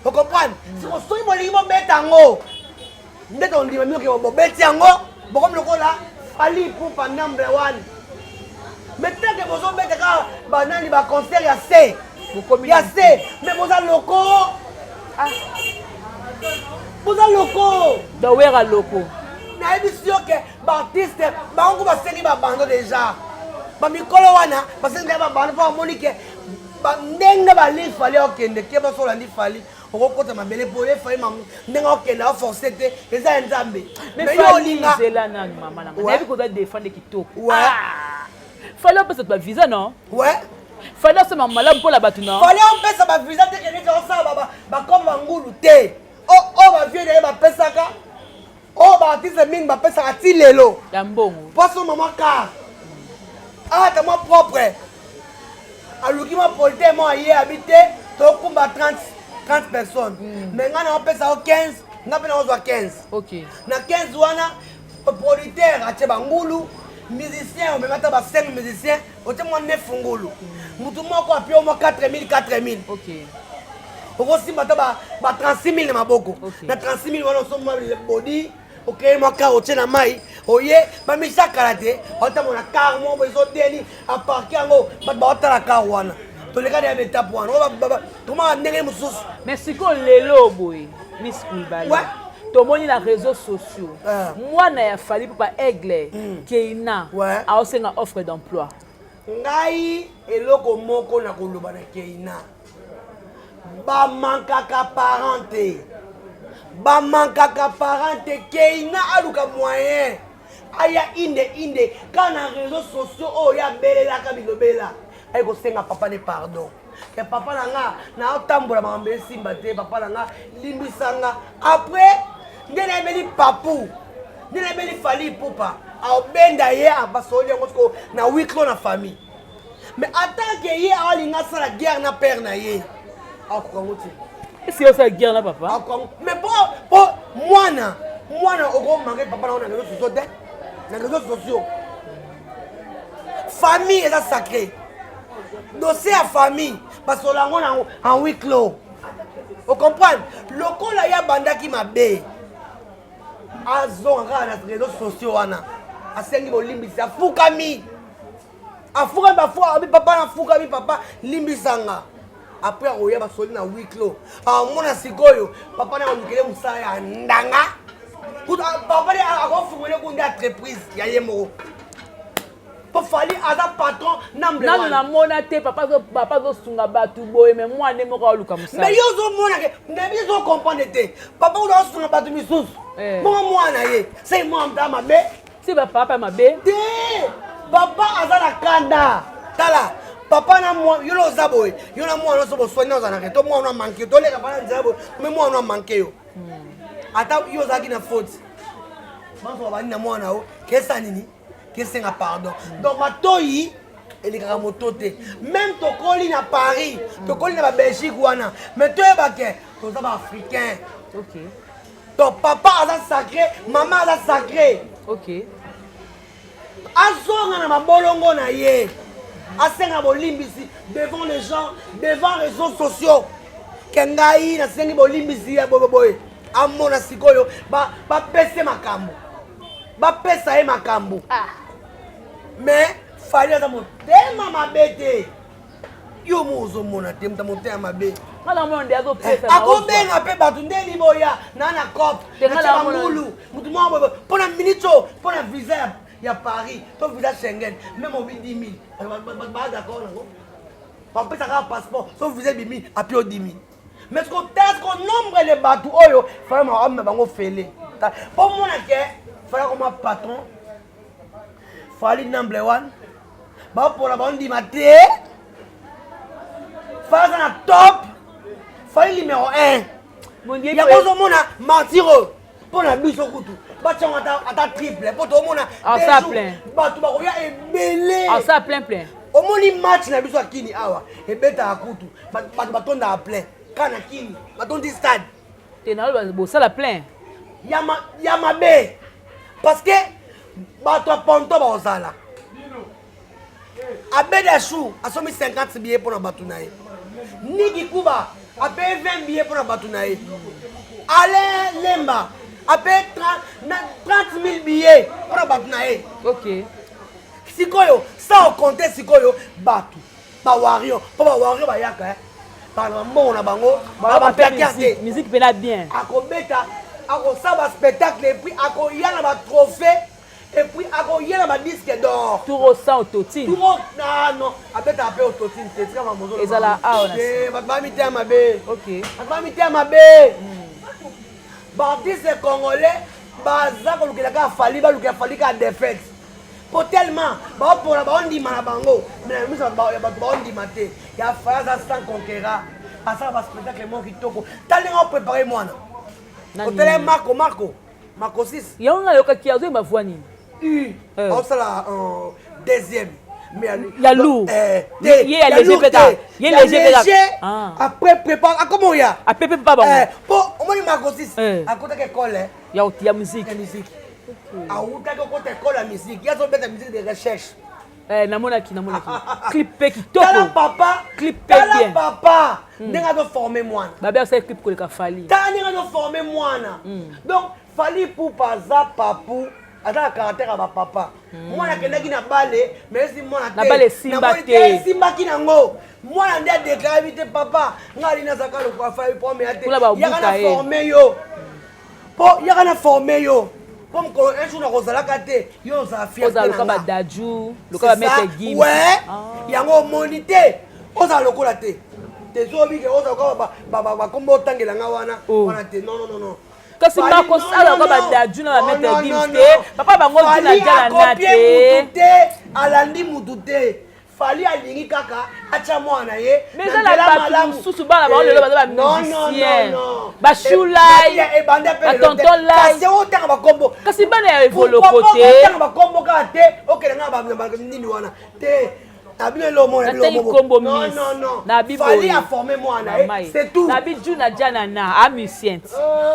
ocomprendre? Siko soki bolingi bobeta yango, nde tondima mioke bobeti yango, bokomi lokola Fally Ipupa number one. Mais tant que bozobeta kaka banani, baconcert ya se ya se, mais boza loko, boza loko. Dawera loko. Nayebisi yo ke baartiste bango basengi babando déjà, bamikolo wana basengi deja babando mpo bamoni ke ndenge bali Fally okende ke baso olandi Fally, okokota mabele mpo ye Fally ndenge okende aforce te, eza ya Nzambe. Mais yo olinga zela nanu, mama nanga. Nayebi koza défendre kitoko. Fally opesa bavisa, non? Ouais. Fally osoma malamu mpola bato, non? Fally opesa bavisa te, kende osala bakoma bangulu te. Oyo bavie na ye bapesaka, oyo baartiste mingi bapesaka ti lelo. Ya mbongo. Mposo mama car ata mwa propre aluki mwa polite mo aye abi te, tokumba 30 30 personnes, mais ngai naopesa yo 15, nga mpe naozwa 15. Na 15 wana, producteur atie bangulu, musicien omema ata ba 5 musicien, otie mwa 9 ngulu, mutu moko apie mwa 4000 4000. Okosimba ata ba 36 000 na maboko. Na 36 000 wana, osomba bodi, okeye mwa car, otie na mai, oye bamisa kala te, otamona car moko ezodeni aparke yango, bato baotala car wana. Toleka deya baetape wana, tomaka ndenge mosusu. Mais sikoyo lelo boye, Miss Kulibali, tomoni na réseaux sociaux mwana ya Fally Ipupa, Aigle, Keina, aosenga offre d'emploi. Ngai eloko moko na koloba na Keina: bamankaka parent te, bamankaka parent te. Keina aluka moyen aya inde inde kaka na réseaux sociaux oyo abelelaka bilobela, aye kosenga papa ne pardon ke: "Papa na nga, naotambola makambo esimba te, papa na nga, limbisanga." Après nde nayebeli papu, nde nayebeli Fally Ipupa, aobenda ye, abasoli yango siko na huis clos na famille. Mais atanke ye aolinga asala guerre na père na ye, akoka yango te. Esi osala guerre na papa? Akoka, mais po mwana okomanke papa nango na réseaux sociaux te. Na réseaux sociaux, famille eza sacré. Dossier ya famille, basola yango nango en huis clos, ocomprendre? Lokola ye abandaki mabe, azonga kaka na réseaux sociaux wana, asengi bolimbisi, afukami, afukami, bafu papa, nafukami, papa, limbisanga. Après akoya, basoli na huis clos, amona sikoyo papa na alukele mosala ya ndanga. Papa akofungole kunde entreprise ya ye moko, mpo Fally aza patron. Nanu namona te papa azosunga bato boye, mais mwana nde moko aoluka mosala. Mais yo ozomona ke nayebi, ozocomprendre te. Papa oyo azosunga bato misusu, bongo mwana ye sei mwana mta mabe. Si bapapa mabe. Te, papa aza na kanda. Tala, papa na mwa yo, oza boye, yo na mwana nyonso boswani, ozalaka to mwana amanke, toleka bana nzela boye, me mwana amanke yo, ata yo ozalaki na faute, banso babandi na mwana o kesa nini, kesenga pardon. Donc matoi elekaka moto te. Même tokoli na Paris, tokoli na babelgique wana, mais toyebake toza baafricain. Donc papa aza sacré, mama aza sacré. Azonga na mabolongo na ye, asenga bolimbisi devant les gens, devant réseaux sociaux, ke ngai nasengi bolimbisi ya boyeboye. Amona sikoyo bapese makambo, bapesa ye makambo. Mais Fally aza motema mabe te. Yo mo ozomona te moto motema mabe. Akobenga mpe bato nde liboya na cope bangulu, motu moko boye mpo na minute oyo, mpo na visa ya Paris to visa Schengen, même obi 10 000, baa d'accord nango, bapesa kaka passeport. So visa ebimi, api o 10 000. Mais siko tala siko nombre de bato oyo Fally amema bango fele, mpo mona ke Fally akoma patron. Fally number one, bapola baondima te. Fally aza na top, Fally numéro 1. Yango ozomona martyr oyo mpo na biso kutu batiango ata triple, mpo toomona bato bakoya ebele. Omoni match na biso ya Kini awa ebetaka kutu, bato batondaka plein kaka na Kini, batondi stade. Te, na bosala plein. Ya mabe, parce que bato ya ponto bakozala. Abeda Chou asombi 50 billet mpona bato na ye, Niki Kuba ape 20 billet mpona bato na ye, Alain Lemba ape 30 000 billets mpona bato na ye. Sikoyo sa okonte sikoyo bato bawario, mpo bawario bayaka bana bambongo na bango, bapiakia te. Musique mpena bien. Akobeta. Akosala baspectacle et puis akoya na batrophée et puis akoya na badisque d'or. Tour sans autotune. Tour non, abetaka mpe autotune te. Tika mamozo. Ezala awa na bato bamitema mabe. Ok. Bato bamitema mabe. Baartiste congolais baza kolukela kaka Fally, balukela Fally kaka défaite, po tellement baopola, baondima na bango, mais na miso ya bato baondima te. Ya Fally aza sans conquérant, asala baspectacle moko kitoko. Tala ndenge aoprépare mwana. Otala Marco, Marco, Marco 6. Yango nga ayokaki azoyemba voix nini? Aosala deuxième. Ya lourd. Ye ya léger mpe kaka, ye léger mpe kaka. Après prépare akoma oya. Apepe mpe bango. Po omoni Marco 6 akotaki école ya musique. Ya musique, awutaki okota école ya musique, ye azobeta musique de recherche. Namonaki clip mpe kitoko. Tala papa. Clip mpe tala bien. Papa ndenge azoforme mwana. Babe asali clip koleka Fally. Tala ndenge azoforme mwana. Donc Fally Ipupa aza papu, aza na caractère ya bapapa. Mwana akendaki na bale, mais esi mwana Na bale esimba te. Esimbaki nango. Mwana nde adéclare bi te: "Papa, ngai ali nazalaka lokola Fally po ameya te." Kuna babuka Yaka na ye. forme yo, mpo yaka na forme yo, mpo mokolo un jour nakozalaka te, yo ozala fierté ozala na loka nga. Badadju loka, C'est ça. bamaître Gims. Ouais, yango omoni te, ozala lokola te te soki obike ozala lokola bakombo otangelanga wana. Oh. Wana te, non, non, non, non. Kasi Marco sala loka badadju na bamaître Gims te, papa bango Djuna Djanana akopie te. Mutu te alandi mutu te. Fally alingi kaka atya mwana na ye Mais eza na bato mosusu, bana bango lelo baza bamusicien, bashulai, batonton lai. Kasi otanga bakombo. Kasi bana ya Evoloko te. Otanga bakombo kaka te, okende nga nini wana te, na bino elomona. Natali kombo miss na Fally aforme mwana ye, c'est tout. Na bi Djuna Djanana a musicien,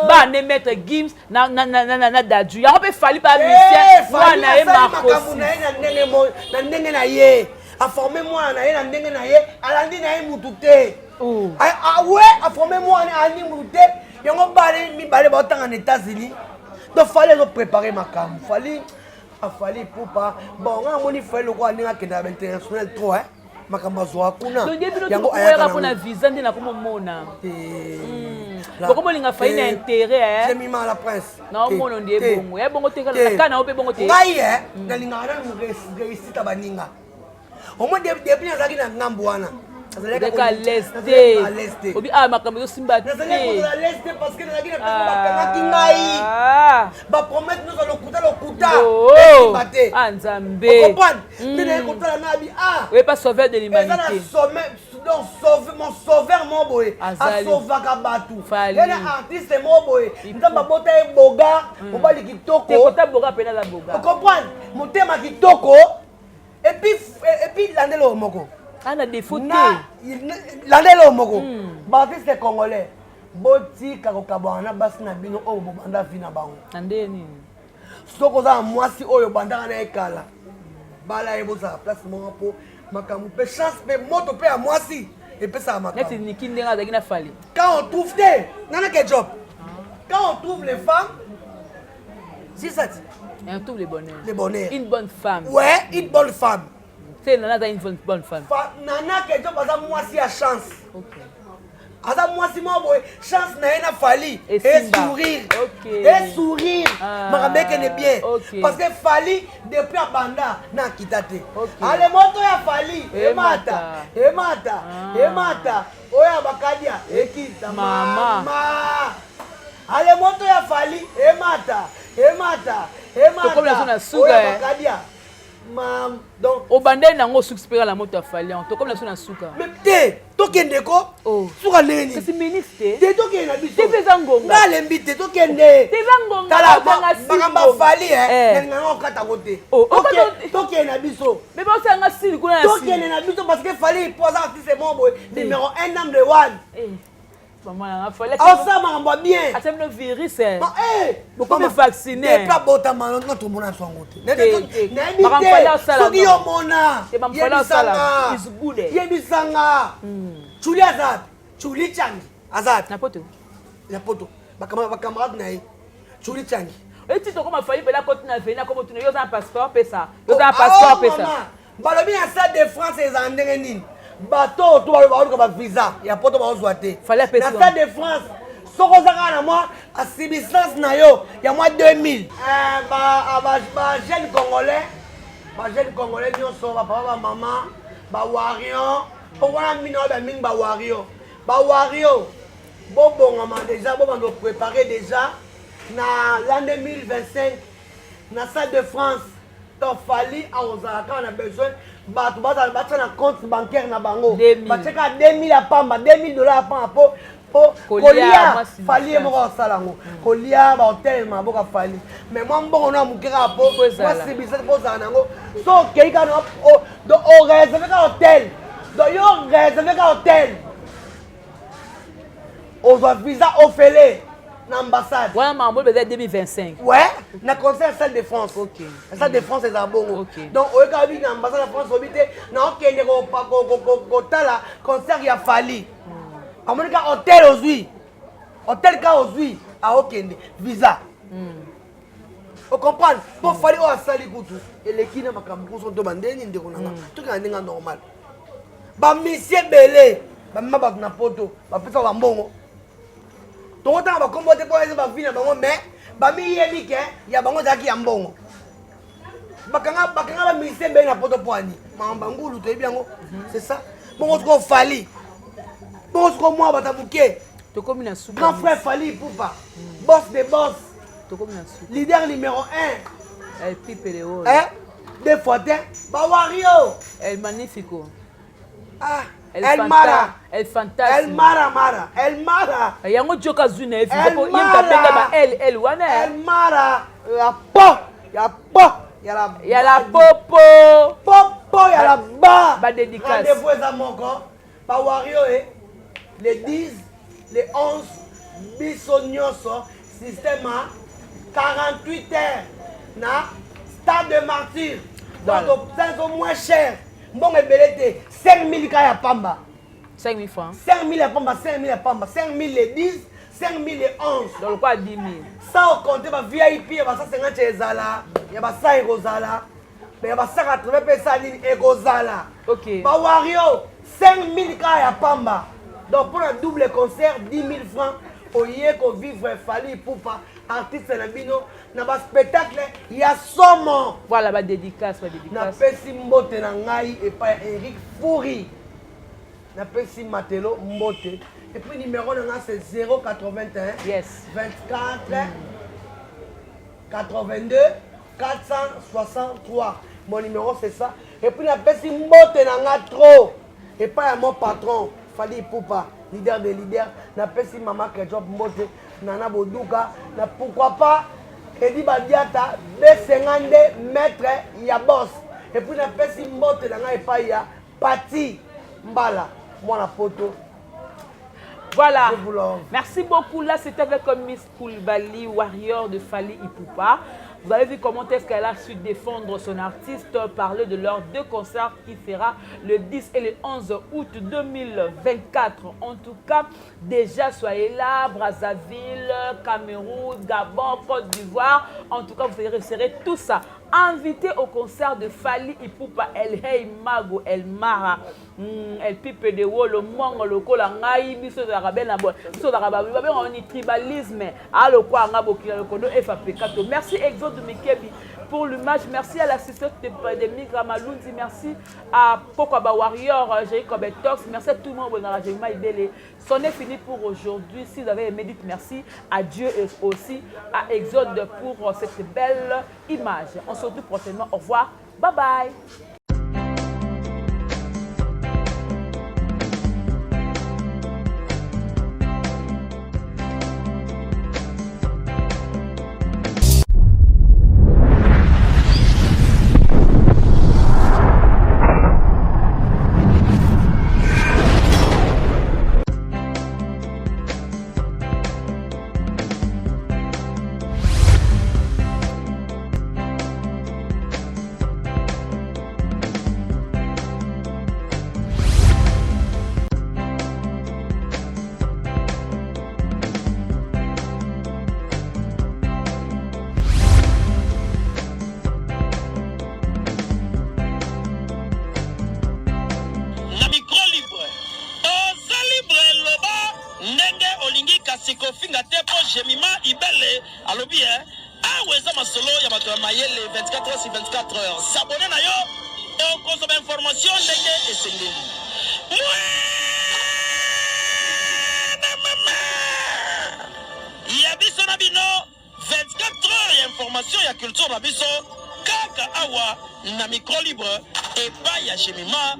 bana ne maître Gims na Dadju, yango mpe Fally mpe amusicien, mwana ye makambo na Marcosi. Ye na ndenge na ye, aforme mwana na ye na ndenge na ye, alandi na ye mutu te. We aforme mwana, alandi mutu te. Yango bale mibale baotanga na États-Unis. Donc Fally azoprépare makambo. Fally afali Ipupa. Bon, nga namoni Fally lokola ndenge akendaka bainternational trop, hein. Makambo azwaka kuna. Donc ye bino yango tokoyaka mpona visa nde nakomomona bokomolinga Fally na intérêt. Jemima la prince. Naomona nde ebongo ya bongo te, kaka na yo mpe bongo te. Ngai ye nalingaka nanu réussite ya baninga. Omoi depuis nazalaki na ngambo wana, ozalaki à l'aise te, obi ah makambo ezosimba te. Nazalaki kozala l'aise te parce que nazalaki na place bakangaki ngai. Bapromesse nyonso lokuta, lokuta, esimba te. Ah Nzambe! Comprendre nde naye kotala na abi ah. Oye pas sauveur de Eza na l'humanité. Sommet, donc sauve, mon sauveur mo boye. Azali. Asovaka bato. Fally. Ye na artiste mo boye, Nzambe abota ye boga, mobali Te kitoko. Kota boga mpena aza boga. Ocomprendre, motema kitoko, et puis landela oyo moko. Ana défaut te. Na landela oyo moko, baartiste congolais, botika kokabwana na basi na bino oyo bobanda vie na bango. Na nde nini? Soki oza na mwasi oyo obandaka na ye kala, bala ye, bozala place moko, mpo makambo mpe chance mpe moto mpe ya mwasi epesaka Neti makambo. Niki ndenge azalaki na Fally. Quand on trouve te nana ke job, quand on trouve les femmes, si ça dit. Et on trouve le bonheur. Le bonheur. Une bonne femme. Ouais, une bonne femme. C'est Nana aza une bonne femme. Nana ke job aza mwasi ya chance. Ok. Aza mwasi moko boye, chance na ye na Fally. Esimba. Esourire. Ok. Esourire. Ah, makambo ekende bien. Ok. Parce que Fally depuis abanda na akita te. Ok. Ale moto ya Fally Emata. emata, emata. Ah. Emata oyo ya bakadia ekita. Mama. Mama, ale moto ya Fally emata, emata, Tokomi na so na emata. suka, Oyo ya eh. bakadia mam, donc Obandeli nango osuki mpe kaka na moto ya Fally yango, tokomi na so na suka. Mais te, tokende ko. Oh. Suka ndenge nini? Kasi ministre. Te, tokende na biso. Te mpe eza ngonga. Nga alembi te, tokende. Te eza ngonga. Tala Otanga makambo singo. a Fally. Eh. Nalinganga okatako te. Oh, okata Tokende na biso. Me baosanga sili kuna na Tokende na biso parce que Fally po aza artiste moko boye, numéro 1, number 1. Mama nanga Fally Aosala makambo ya bien. Atia bino virus, eh. Eh, Bokomi mama, vacciner. depuis abotama na tomona biso yango te. Te, te. Nayebi Makambo Fally te asala soki non. yo mona. Te, makambo Fally asala is good, eh. Yebisanga, Chuli aza wapi? Chuli Changi aza wapi? Na poto. Na poto, bacamarade na ye Chuli Changi. Eti tokoma Fally mpela koti na veni, akoma tuna yo oza na passeport, pesa, yo oza na passeport, pesa. Balobi na Stade de France ezala ndenge nini? Bato oyo to baluka bavisa ya poto, baozwa te. Fally apesi Na Stade de France. Soki oza kaka na mwa subsistance na yo ya mwa 2000. Ba jeune congolais, ba jeune congolais nyonso, ba papa, ba mama, ba warrior, po wana mino ba mingi ba warrior. Ba warrior bobongama déjà, bobanda préparer déjà na l'an 2025 na salle de France. To Fally akozala kaka na besoin bato bazala batia na compte bancaire na bango, batia kaka 2000 ya pamba, 2000 dollars ya pamba, po po kolia Fally ye moko asala yango, kolia bahotel maboka Fally. Mais mwa mbongo no ya moke kaka po mwa sibisa po ozala na yango. So okei kaka donc oreserve kaka hotel, donc yo réserve kaka hotel, ozwa visa ofele na ambassade. Wana makambo eza 2025. Ouais, na concert salle de France. Okay. Salle de France eza bongo. Okay. Donc oyekaka bi na ambassade ya France, obi te na okende kotala concert ya Fally, amoni ka hotel ozwi, hotel ka ozwi, aokende visa. Ocomprendre? Mpo Fally oyo asali kutu eleki na makambo kuso to bandeni. Ndeko nanga, tokenda ndenge normal. Bamisi ebele bamema bato na poto, bapesa bambongo, tokotanga bakombo te mpo eza bavi na bango, mais bamiyebi ke ya bango ezalaki ya mbongo. Bakanga bamisi ebele na poto mpo ani makambo bangulu, toyebi yango, c'est ça. Bongo sikoyo Fally, bongo sikoyo mwa bato ya moke. Tokomi na suka. Grand frère Fally Ipupa, boss de boss. Tokomi na suka. Leader numéro 1. El Pipe de Oro. Eh? Deux fois te bawario. El Magnifico. Ah, El, El Mara. El Fantasme. El Mara Mara. El Mara. Yango joka zwi na ye visa po ye moto abenga ba El El wana. El Mara ya po ya po ya la ya la popo. Popo ya la ba. Ba dédicace. Rendez-vous eza moko. Ba wario e le 10, le 11, biso nyonso système à 48 heures na stade de martyr. Donc au moins cher. Mbongo ebele te, 5000 ka ya pamba. 5000 francs. 5000 ya pamba, 5000 ya pamba, 5000 le 10, 5000 le 11. Donc quoi, 10 000. Sans compter ba VIP ya ba 150 ezala, ya ba 100 ekozala, mais ya ba 180 mpe esa nini ekozala. Ok. Ba wario 5000 ka ya pamba. Donc pour un double concert 10 000 francs, oye ko vivre Fally Ipupa artiste na bino na ba spectacle ya somo. Voilà ba dédicace, ba dédicace. Napesi mbote na ngai epai ya Eric Fouri, napesi Matelo mbote. Et puis numéro na ngai c'est 081 24 82 463. Mon numéro c'est ça. Et puis napesi mbote na ngai trop epai ya mon patron Fally Ipupa, leader de leader. Napesi mama Ketchup mbote, Nana Boduka, na pourquoi pas Edi Badiata B52, maître ya boss. Et puis napesi mbote na ngai epai ya Pati Mbala, mwana poto. Voilà. Je vous love. Merci beaucoup. Là, c'était avec Miss Koulibaly, warrior de Fally Ipupa. Vous avez vu comment est-ce qu'elle a su défendre son artiste, parler de leurs deux concerts qui sera le 10 et le 11 août 2024. En tout cas, déjà, soyez là, Brazzaville, Cameroun, Gabon, Côte d'Ivoire. En tout cas, vous serez tous ça. Invités au concert de Fally Ipupa, El Hey Mago, El Mara, El Pipe de Wolo, Mongo, Lokola, Ngai, Biso, Zarabel, Biso, Zarabel, on est tribalisme. Allo, quoi, Ngabo, Kila, Lokodo, FAP4. Merci Exode Mikebi pour l'image. Merci à l'assistante de Migra Malundi. Merci à Pokwaba Warrior, Jacob Tox. Merci à tout le monde. C'en est fini pour aujourd'hui. Si vous avez aimé, dites merci à Dieu et aussi à Exode pour cette belle image. On se retrouve prochainement. Au revoir. Bye bye. Kasi kofinga te mpo Jemima Ibele alobi eh, awa eza masolo ya bato ya mayele 24 heures sur 24 heures. S'abonner na yo okozwa ba information ndenge esengeli. Mwana mama ya biso na bino 24 heures ya information ya culture na biso kaka awa na micro libre epai ya Jemima.